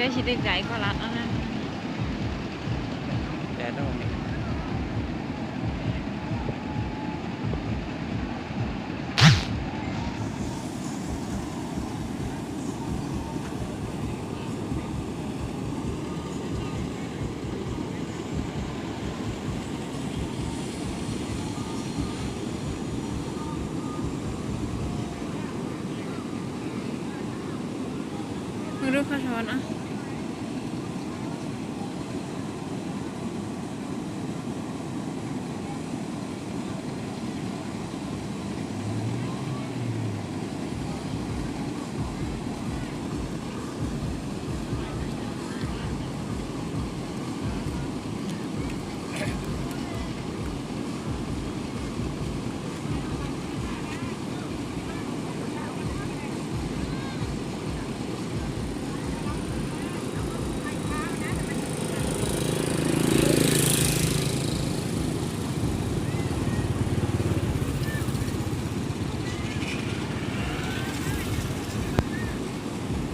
ແຕ່ຊິໄດ້ໃຈກໍລັດເອົານະ ແດດອອກນີ້. ເບິ່ງດູ ຂະສອນເອົາ.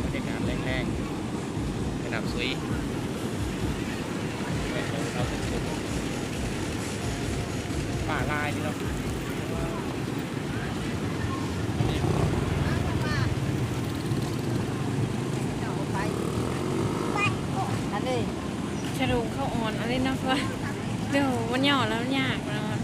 ບັນຍາກາດແລງໆ ແມ່ນ້ຳສຸຍ ປາຫຼາຍເນາະ. ອັນນີ້ ສະດຸງເຂົ້າອ່ອນອັນນີ້ເນາະ ເພາະວ່າ ໂດ ມັນຫຍໍ້ແລ້ວມັນຍາກເນາະ.